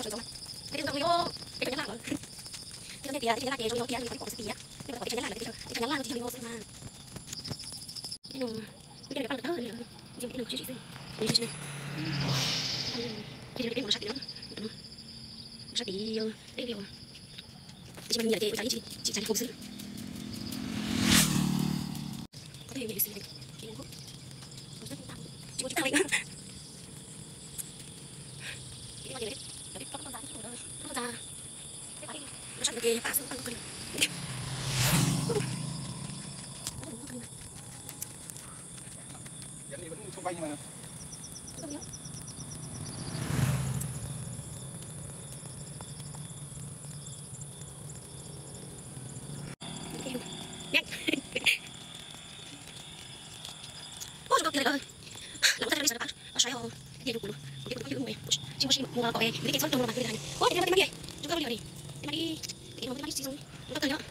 Sawv ntxov mas, peb twb ntau li os, peb cov Nyab Laj lawm. Thiab tias teb chaws Nyab Laj tias zoo li hauv kiag li pom xwb tiag, peb pom teb chaws Nyab Laj lawm peb tsis yog Nyab Laj no tsis yog li no xwb mas. Ib no, ib no pab lawm tawg li, ib no sib sim xwb, ib no sib sim. Peb mus sab tim no, sab tim, peb li, tsis mas nyiam ces ua cas ib tsis tsis txais li hauv xwb. Ko tej me xwb, tsis ua tsis tag li. Ua zoo nkauj tiag li lawm. Lam ua tag nrho li sawv daws pab saib os. Tias yog kuv, kuv thiab kuv phooj ywg mus, tsis muaj sim mus kom es nws tej kev txhob rau los mas kuv li hais. Ua tias nws tej mas tias zoo nkauj li os. Tej mas li, tej mas li tsis zoo nkauj kawg li os.